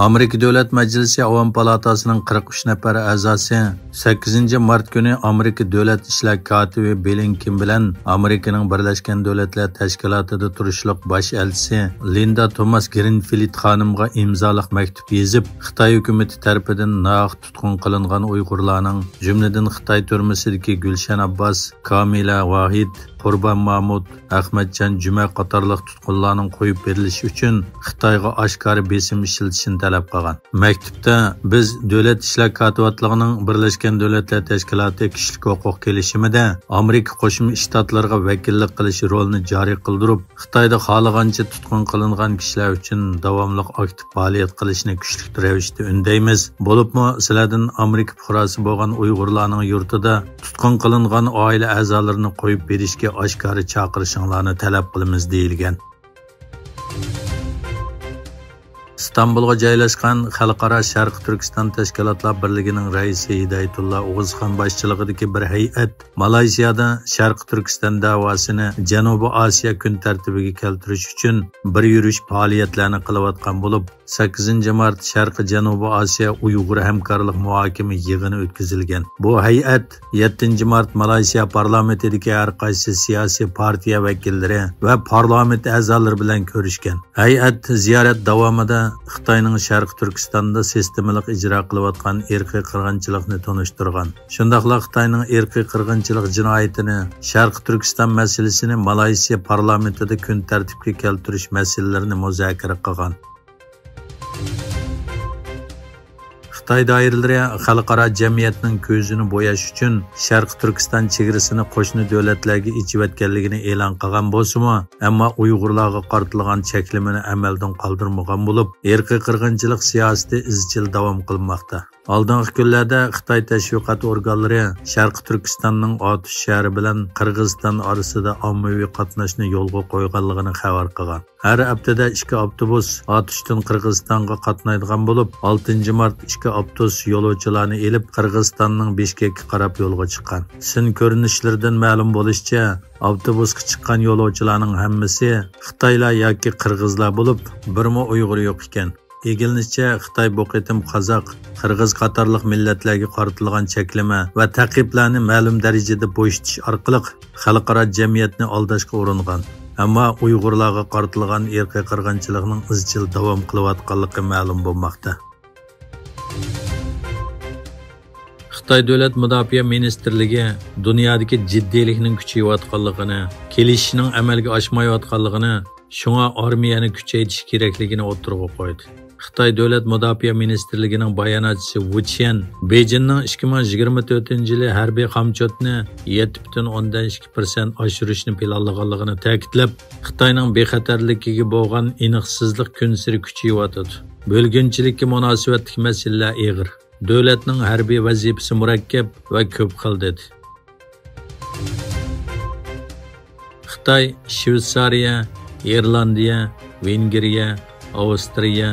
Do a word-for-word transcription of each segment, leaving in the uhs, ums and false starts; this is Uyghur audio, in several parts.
ئامېرىكا دۆلەت مەجلىسى ئاۋام پالاتاسىنىڭ قىرىق ئۈچ نەپەر ئەزاسى سەككىزىنچى مارت كۈنى ئامېرىكا دۆلەت ئىشلار كاتىپى بلىنكېن بىلەن ئامېرىكىنىڭ بىرلەشكەن دۆلەتلەر تەشكىلاتىدا تۇرۇشلۇق باش ئەلچىسى لىندا توماس گرىنفىلد خانىمغا ئىمزالىق مەكتۇپ يېزىپ، خىتاي ھۆكۈمىتى تەرىپىدىن ناھەق تۇتقۇن قىلىنغان ئۇيغۇرلارنىڭ، جۈملىدىن خىتاي تۈرمىسىدىكى گۈلشەن ئابباس، كامىلە ۋاھىد، قۇربان مامۇت، ئەخمەتجان جۈمە قاتارلىق تۇتقۇنلارنىڭ قويۇپ بېرىلىشى ئۈچۈن خىتايغا ئاشكارا بېسىم ئىشلىتىشنى تەلەپ قىلغان. مەكتۇپتا، بىز دۆلەت ئىشلار كاتىۋاتلىقىنىڭ بىرلەشكەن دۆلەتلەر تەشكىلاتى كىشىلىك ھوقۇق كېلىشىمىدە ئامېرىكا قوشما شتاتلىرىغا ۋەكىللىك قىلىش رولىنى جارى قىلدۇرۇپ، خىتايدا خالىغانچە تۇتقۇن قىلىنغان كىشىلەر ئۈچۈن داۋاملىق ئاكتىپ پائالىيەت قىلىشنى كۈچلۈك رەۋىشتە ئۈندەيمىز. بولۇپمۇ سىلەردىن ئامېرىكا پۇقراسى بولغان ئۇيغۇرلارنىڭ يۇرتىدا تۇتقۇن قىلىنغان ئائىلە ئەزالىرىنى قويۇپ بېرىشكە ئاشكارا چاقىرىشىڭلارنى تەلەپ قىلىمىز، دېيىلگەن. ئىستانبۇلغا جايلاشقان خەلقئارا شەرقىي تۈركىستان تەشكىلاتلار بىرلىكىنىڭ رەئىسى ھىدايەتۇللا ئوغۇزخان باشچىلىقىدىكى بىر ھەيئەت مالايسىيادا شەرقىي تۈركىستان دەۋاسىنى جەنۇبىي ئاسىيا كۈن تەرتىپىگە كەلتۈرۈش ئۈچۈن بىر يۈرۈش پائالىيەتلەرنى قىلىۋاتقان بولۇپ، سەككىزىنچى مارت شەرقىي جەنۇبىي ئاسىيا ئۇيغۇر ھەمكارلىق مۇھاكىمە يىغىنى ئۆتكۈزۈلگەن. بۇ ھەيئەت يەتتىنچى مارت مالايسىيا پارلامېنتىدىكى ھەر قايسى سىياسىي پارتىيە ۋەكىللىرى ۋە پارلامېنت ئەزالىرى بىلەن كۆرۈشكەن. ھەيئەت زىيارەت داۋامىدا خىتاينىڭ شەرقىي تۈركىستاندا سىستېمىلىق ئىجرا قىلىۋاتقان ئىرقىي قىرغىنچىلىقنى تونۇشتۇرغان. شۇنداقلا خىتاينىڭ ئىرقىي قىرغىنچىلىق جىنايىتىنى، شەرقىي تۈركىستان مەسىلىسىنى مالايسىيا پارلامېنتىدا كۈن تەرتىپكە كەلتۈرۈش مەسىلىلىرىنى مۇزاكىرە قىلغان. خىتاي دائىرىلىرى خەلقئارا جەمئىيەتنىڭ كۆزىنى بوياش ئۈچۈن شەرقىي تۈركىستان چېگرىسىنى قوشنا دۆلەتلەرگە ئېچىۋەتكەنلىكىنى ئېلان قىلغان بولسىمۇ، ئەمما ئۇيغۇرلارغا قارىتىلغان چەكلىمىنى ئەمەلدىن قالدۇرمىغان بولۇپ، ئىرقىي قىرغىنچىلىق سىياسىتى ئىزچىل داۋام قىلماقتا. ئالدىنقى كۈنلەردە خىتاي تەشۋىقات ئورگانلىرى شەرقىي تۈركىستاننىڭ ئاتۇش شەھىرى بىلەن قىرغىزىستان ئارىسىدا ئاممىۋى قاتناشنى يولغا قويغانلىقىنى خەۋەر قىلغان. ھەر ھەپتىدە ئىككى ئاپتوبۇس ئاتۇشتىن قىرغىزىستانغا قاتنايدىغان بولۇپ، ئالتىنچى مارت ئىككى ئاپتوبۇس يولۇچىلارنى ئېلىپ، قىرغىزىستاننىڭ بىشكەككە قاراپ يولغا چىققان. سىن كۆرۈنۈشلىرىدىن مەلۇم بولۇشىچە، ئاپتوبۇسقا چىققان يولۇچىلارنىڭ ھەممىسى خىتايلار ياكى قىرغىزلار بولۇپ، بىرمۇ ئۇيغۇر يوق ئىكەن. ئىگىلىنىشىچە، خىتاي بۇ قېتىم قازاق، قىرغىز قاتارلىق مىللەتلەرگە قارىتىلغان چەكلىمە ۋە تەقىبلەرنى مەلۇم دەرىجىدە بوشىتىش ئارقىلىق خەلقئارا جەمئىيەتنى ئالداشقا ئۇرۇنغان. ئەمما ئۇيغۇرلارغا قارىتىلغان ئىرقىي قىرغىنچىلىقنىڭ ئىزچىل داۋام قىلىۋاتقانلىقى مەلۇم بولماقتا. خىتاي دۆلەت مۇداپىئە مىنىستىرلىكى دۇنيادىكى جىددىيلىكنىڭ كۈچىيىۋاتقانلىقىنى، كېلىشىشنىڭ ئەمەلگە ئاشمايۋاتقانلىقىنى، شۇڭا ئارمىيەنى كۈچەيتىش كېرەكلىكىنى ئوتتۇرىغا قويدى. خىتاي دۆلەت مۇداپىئە مىنىستىرلىكىنىڭ باياناتچىسى ۋۇ چيەن بېيجىننىڭ ئىككى مىڭ يىگىرمە تۆتىنچى يىلى ھەربىي خامچوتنى يەتتە پۈتۈن ئوندىن ئىككى پىرسەنت ئاشۇرۇشنى پىلانلىغانلىقىنى تەكىتلەپ، خىتاينىڭ بىخەتەرلىكىگە بولغان ئېنىقسىزلىق كۈنسېرى كۈچىيىۋاتىدۇ. بۆلگۈنچىلىككە مۇناسىۋەتلىك مەسىلىلەر ئېغىر. دۆلەتنىڭ ھەربىي ۋەزىپىسى مۇرەككەپ ۋە كۆپ خىل، دېدى. خىتاي شىۋېتسارىيە، ئىرلاندىيە، ۋېنگرىيە، ئاۋسترىيە،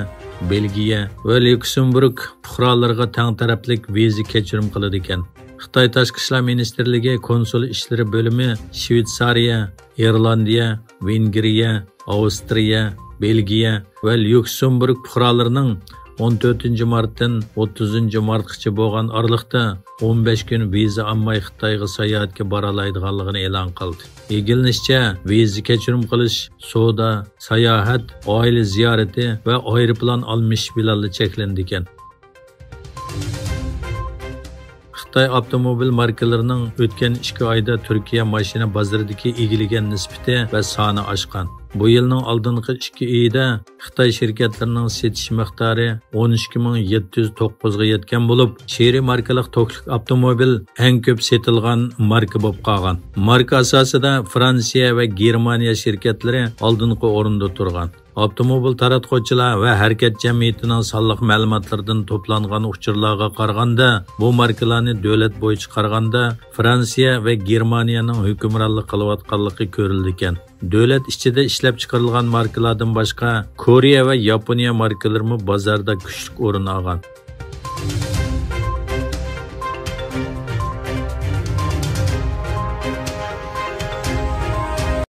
بېلگىيە ۋە ليۇكسېمبۇرگ پۇقرالىرىغا تەڭ تەرەپلىك ۋىزا كەچۈرۈم قىلىدىكەن. خىتاي تاشقى ئىشلار مىنىستىرلىكى كونسۇل ئىشلىرى بۆلۈمى شىۋېتسارىيە، ئىرلاندىيە، ۋېنگرىيە، ئاۋسترىيە، بېلگىيە ۋە ليۇكسېمبۇرگ پۇقرالىرىنىڭ ئون تۆتىنچى مارتتىن ئوتتۇزىنچى مارتقىچە بولغان ئارىلىقتا ئون بەش كۈن ۋىزا ئالماي خىتايغا ساياھەتكە بارالايدىغانلىقىنى ئېلان قىلدى. ئىگىلىنىشىچە، ۋىزا كەچۈرۈم قىلىش سودا، ساياھەت، ئائىلە زىيارىتى ۋە ئايروپىلان ئالمىشىش بىلەنلا چەكلىنىدىكەن. خىتاي ئاپتوموبىل ماركىلىرىنىڭ ئۆتكەن ئىككى ئايدا تۈركىيە ماشىنا بازىرىدىكى ئىگىلىگەن نىسبىتى ۋە سانى ئاشقان. بۇ يىلنىڭ ئالدىنقى ئىككى ئېيىدا خىتاي شىركەتلىرىنىڭ سېتىش مىقدارى ئون ئىككى مىڭ يەتتە يۈز توققۇزغا يەتكەن بولۇپ، چېرى ماركىلىق توكلۇق ئاپتوموبىل ئەڭ كۆپ سېتىلغان ماركا بولۇپ قالغان. ماركا ئاساسىدا فرانسىيە ۋە گېرمانىيە شىركەتلىرى ئالدىنقى ئورۇندا تۇرغان. ئاپتوموبىل تاراتقۇچىلار ۋە ھەرىكەت جەمئىيىتىنىڭ سانلىق مەلۇماتلىرىدىن توپلانغان ئۇچۇرلارغا قارىغاندا، بۇ ماركىلارنى دۆلەت بويىچە قارىغاندا، فرانسىيە ۋە گېرمانىيەنىڭ ھۆكۈمرانلىق قىلىۋاتقانلىقى كۆرۈلىدىكەن. دۆلەت ئىچىدە ئىشلەپچىقىرىلغان ماركىلاردىن باشقا، كورېيە ۋە ياپونىيە ماركىلىرىمۇ بازاردا كۈچلۈك ئورۇن ئالغان.